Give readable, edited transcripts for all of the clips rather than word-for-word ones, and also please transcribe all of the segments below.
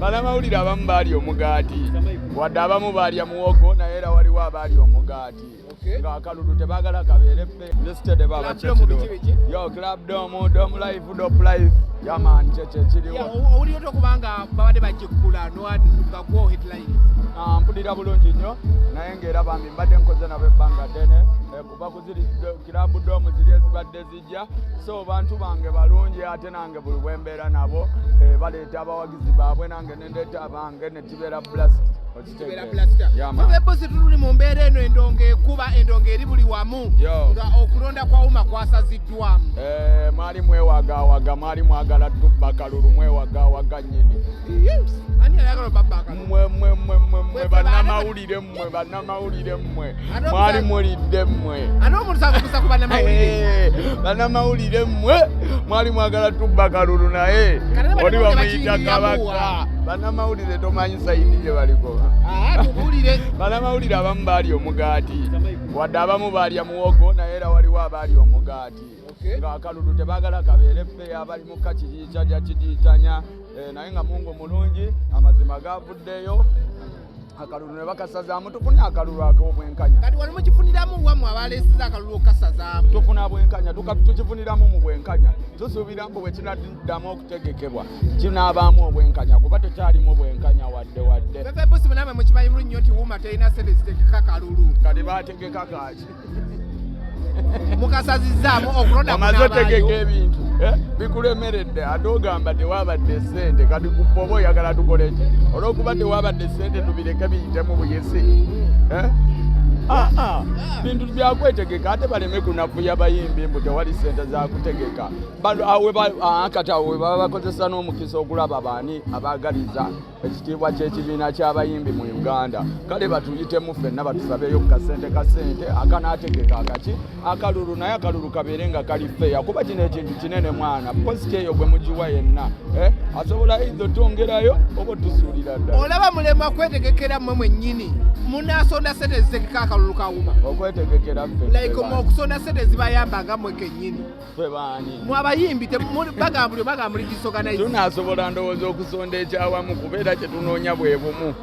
Bannamawulire abamu baali omugaati, wadde abamu baalya muwogo, naye era waliwo abaali omugaati ng'akalulu tebaagala kabeere ffe. Listed baba. Club Dom, biki biki? Yo, Club Dom, Dom Life, Dop Life, yeah man, kyekyo ekiriwo. Owulira otya okubanga babadde bagikkula nga gwo headline? Ah, mpulira bulungi nnyo, naye ng'era bambi mbadde nkoze nabo ebbanga ddene, kuva ku ziri Club Dom ziri ezibadde zijja, so bantu bange balungi, ate nange buli bwe mbeera nabo, baleeta abawagizi baabwe, nange nendeeta abange, ne tubeera blast. Kibeera plaster. Bebe tuli mu mbeera eno, endongo ekuba, endongo eri buli wamu Yo. nga okulonda kwa UMA kwasaziddwamu. Eh, mwali mwewagawaga, mwali mwagala tubba kalulu, mwewagawaga nnyini. Ani ayagala obabba akalulu? Mmwe, mmwe, mmwe, mmwe, mmwe. Mwe Bannamawulire mmwe, bannamawulire mmwe. Ate Mwali mulidde mmwe. Ate omuntu sakubusa ku bannamawulire. Eh, bannamawulire mmwe mwali mwagala tubba kalulu, naye Kati oli bannamawulire bamuyita bakiyingiramu wa? kabaka. Bannamawulire tomanyi side gye baliko. Ah, tubuulire. Bannamawulire abamu baali omugaati, wadde abamu baalya muwogo, naye era waliwo abaali omugaati ng'akalulu tebaagala kabeere ffe, abali mu kakijiicanya kijiicanya. Eh, naye nga Mungu mulungi, amazima gavuddeyo, akalulu ne bakasazaamu, tufune akalulu ak'obwenkanya. Kati wali mukifuniramu wammwe abaleesiza akalulu okukasazaamu? Tufuna bwenkanya, tukifuniramu mu bwenkanya. Tusuubira mbu bwe kinaddamu okutegekebwa kinaabaamu obwenkanya, kuba tekyalimu bwenkanya wadde wadde. Fefe Bussi, munamwe mukimanyi bulungi nnyo nti UMA terina sente zitegeka kalulu. Kati bategeka kaki? Mukasazizzaamu, okulonda Omaze otegeka kunabaayo. ebintu, bikulemeredde, ate ogamba tewabadde sente. Kati kupa oba oyagala tukole ki? Olwokuba tewabadde sente tubireke biyitemu buyisi, eh? Ah, ah, bintu byakwetegeka, ate baleme kunafuya bayimbi mbu tewali sente zakutegeka. Kati awo we baba bakozesa n'omukisa okulaba baani abaagaliza ekitiibwa ky'ekibiina ky'abayimbi mu Uganda. Kale batuyitemu ffenna, batusabeyo ku kasente, kasente akanaategeka akaki akalulu, naye akalulu kabeere nga kali fair, kuba kino ekintu kinene mwana. Post eyo gwe mugiwa yenna, asobola either otwongerayo oba otusuulira ddala. Olaba mulemwa kwetegekera mmwe mwennyini, munaasonda sente zitegeka akalulu ka UMA? Okwetegekera ffe? Like mwe okusonda sente zibayamba nga mmwe kennyini. Ffe baani? Mwe abayimbi, bagamba buli bagamba muli disorganized. Tunaasobola ndowooza okusonda ekyawamu, kubeera kyetunoonya bwe bumu,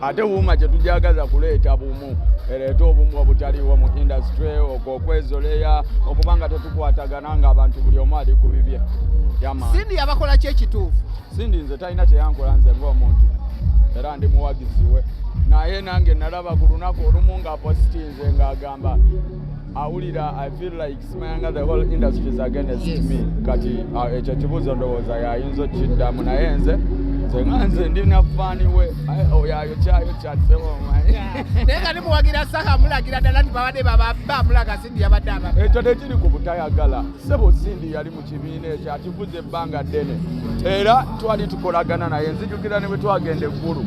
ate UMA kyetujagaza kuleeta bumu, ereeta obumu obutaliiwo mu industry, okwo okwezoleya, okuba nga tetukwatagana ng'abantu buli omu ali ku bibye. Yeah man. Cindy yabakola ki ekituufu? Cindy nze talina kyeyankola nze ng'omuntu, era ndi muwagizi we, naye nange nalaba ku lunaku olumu ng'apositinze ng'agamba awulira, "I feel like simanyanga the whole industry is against me." Kati ekyo kibuuzo ndowooza yayinza okukiddamu, naye nze nga nze ndina fan we. Aye, oyo ayokyayo kyatsebo omanyi. Naye nga nimuwagira Saha, mulagira ddala nti babadde bababba, mulaga Cindy yabadde ababba. Ekyo tekiri ku butayagala, sebo. Cindy yali mu kibiina ekyo akivuze ebbanga ddene, era twali tukolagana naye. Nzijukira ne bwe twagenda eggulu,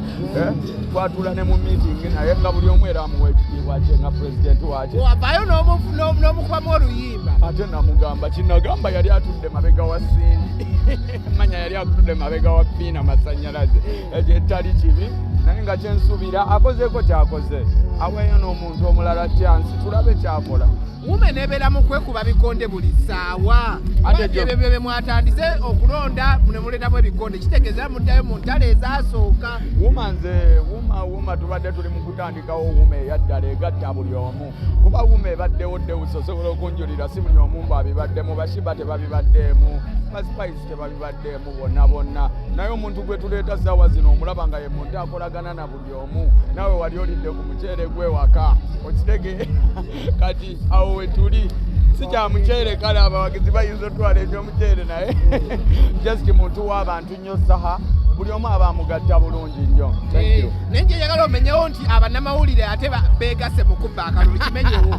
twatuula ne mu meeting naye, nga buli omu era amuwa ekitiibwa kye nga pulezidenti wakye. Wavaayo n'omukubamu oluyimba. Ate namugamba kinagamba yali atudde mabega wa Cindy, manya yali atudde mabega wa Fiina Masanyalaze. Ekyo etali kibi, naye nga kyensuubira akozeeko kyakoze, aweeyo n'omuntu omulala chance, tulabe kyakola. UMA nebeera mu kwekuba bikonde buli ssaawa. Ate ebyo bye mwatandise okulonda ne muleetamu ebikonde, kitegeeza muddayo mu ntalo ezasooka. UMA nze UMA tubadde tuli mu kutandikawo UMA eyaddala egatta buli omu, kuba UMA ebaddewo ddewusi osobola okunjulira, si buli omu mbu abibaddemu. Ba Sheebah tebabibaddeemu, ba Spice tebabibaddeemu, bonna bonna. Naye omuntu gwe tuleeta saawa zino omulaba nga ye muntu akolagana na buli omu, naawe wali olidde ku muceere gwe waka, okitege. Kati awo we tuli si kya muceere, kale abawagizi bayinza otwala ekyomuceere, naye just muntu w'abantu nnyo Saha, buli omu aba amugatta bulungi nnyo. Thank you. Naye nje njagala omenyewo nti abannamawulire ate beegasse mu kubba akalulu, kimenyewo.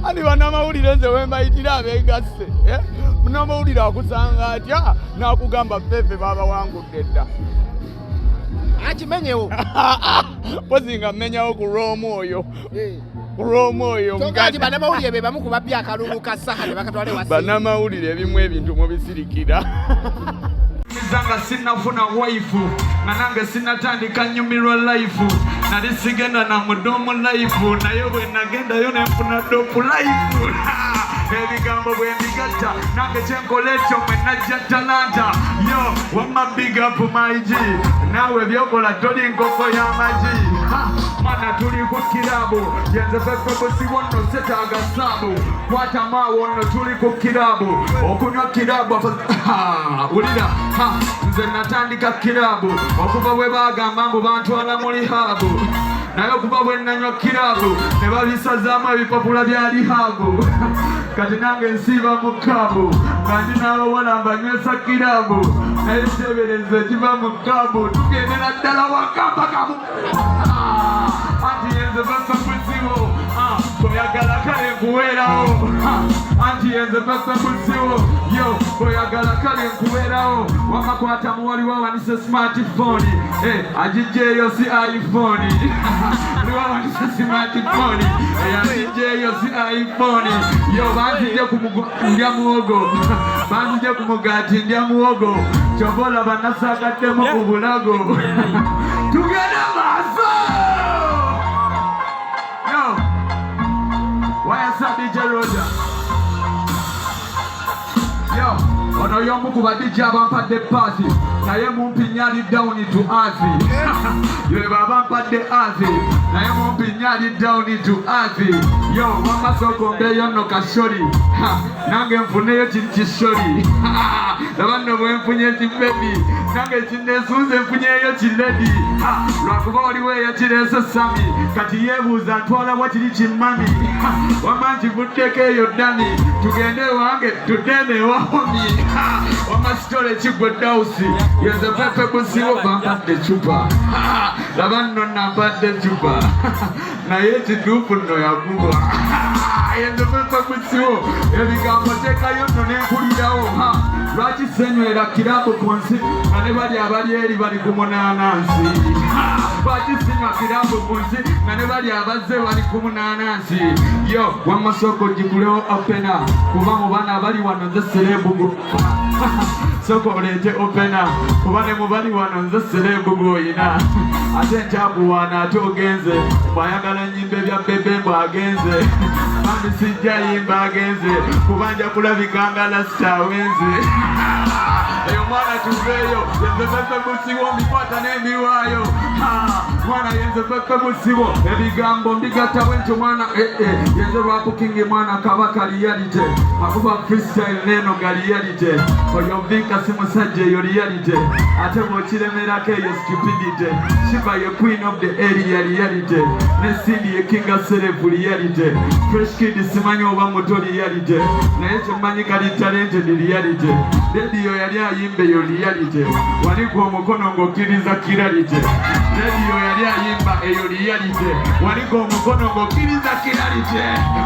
Ani bannamawulire nze wembayitira abeegasse, eh? Munnamawulire akusanga atya n'akugamba Fefe babawangudde dda? Akimenyewo. Pozi nga mmenyawo ku lw'omwoyo, ku lw'omwoyo. Kyokka nti bannamawulire be bamu ku babbye akalulu ka Saha ne bakatwala ewa Cindy. Bannamawulire ebimu ebintu mubisirikira. Nga sinnafuna wife, nga nange sinnatandika nyumirwa life, nali sigenda na mu dorm life, naye bwe nagendayo nenfuna dope life. Ebigambo bwe mbigatta nange kyenkola ekyo mwe najja talanta. Yo wamma, big up my G, naawe byokola toli nkoko y'amagi. Ha, mwana tuli ku kirabu, yenze Pepe Busiwo nno setaaga saabu kwatamu awo nno tuli ku kirabu okunywa kirabu. Wulira, ha, nze natandika kirabu okuva bwe bagamba mbu bantwala mu rehab, naye okuva bwe nanywa kirabu ne babisazaamu ebipapula bya rehab. Kati nange nsiiba mu kaabu nga ndi n'abawala mbanywesa kirabu, naye kiteebereza ekiva mu kaabu tugendera ddala waka mpaka mu. Ah, anti yenze Pepe Busiwo, oyagala kale nkuweerawo. Anti yenze Pepe Busiwo, yo oyagala kale nkuweerawo. Wakakwata muwaliwo awanise smartphone, eh, agijjeeyo si iPhone. Waliwo awanise smartphone, eh, agijjeeyo si iPhone. Yo banzijje ku ndya muwogo, banzijje ku mugaati ndya muwogo, kyova olaba nasaagaddemu ku bulago. Tugende maaso. Yo, wayasa DJ Roger. Yo, ono y'omu ku ba DJ abampadde paasi, naye mumpi nnyo ali down to earth. Ye baba mpadde earth, naye mumpi nnyo ali down to earth. Yo wamma sooka ombeeyo nno kashori. Ha, nange nfuneyo kiri kishori. Laba nno bwe nfunye kibebi, nange kineesunze nfunyeyo kiredi. Lwakuba waliwo eyakireese sami, kati yeebuuza ntwala kiri kimami. Wamma nkivuddeko eyo ddami, tugende ewange tuddeme ewa homie. Wamma sitole kigwe dawusi, yenze Pepe Busiwo, bampadde cupa. Laba nno nampadde cupa, naye ekituufu nno yakubwa. Yenze Pepe Busiwo, ebigambo teekayo nno nenkulirawo. Lwaki senywera kirabu ku nsi nga ne bali abali eri bali ku munaanansi? Lwaki sinywa kirabu ku nsi nga ne bali abazze bali ku munaanansi? Yo wamma sooka ogigulewo opener, kuba mu baana abali wano nze celeb. Sooka oleete opener, kuba ne mu bali wano nze celeb gw'oyina. Ate nkyakuwaana ate ogenze bw'ayagala nyimba ebya bebe mbw'agenze. Bambi sijja yimba agenze, kuba nja kulabika nga lasita awenze. Eyo mwana tuveeyo, yenze Pepe Busiwo, mbikwata n'emiwaayo. Mwana yenze Pepe Busiwo, ebigambo mbigatta bwentyo mwana, eh, eh. Yenze Rap King mwana kabaka reality, akuba freestyle neno ga reality. Oyo Vinka si musajja, eyo reality, ate bw'okiremerako eyo stupidity. Shiba ye queen of the area reality, ne Cindy ye kinga self reality. Fresh Kid simanyi oba muto reality, naye kyemmanyi kali talented reality. Radio yali ayimba eyo reality, waliko omukono ng'okkiriza kirality. Radio yali ayimba eyo reality, waliko omukono ng'okkiriza kirality.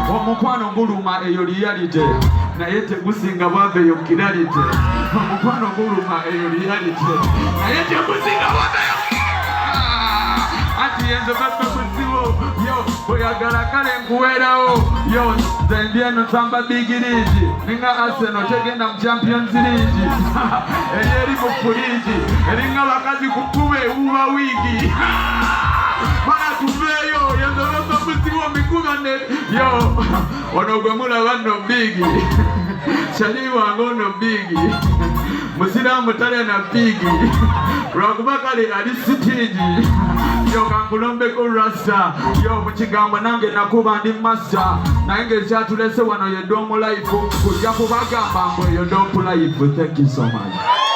Omukwano guluma eyo reality, naye tegusinga bwava eyo kirality. Omukwano guluma eyo reality, naye tegusinga bwava eyo. Anti yenze Pepe Busiwo, yo oyagala kale nkuweerawo. Yo nze ndi eno nsamba big league, ninga Arsenal tegenda mu Champions League. Eri eri mu fridge, eringa bakazi ku kkuba ewuuba wiigi. Mana tuveeyo, yenze Pepe Busiwo mikuba ne yo ono gwe mulaba nno big shali wange ono big musiraamu talya na pig lwakuba kale ali stingy. Yo kankulombeko rasta. Yo mu kigambo nange nakuba ndi master, naye ng'ekyatulese wano ye dorm life, kujja kubagamba mbu eyo dope life. Thank you so much.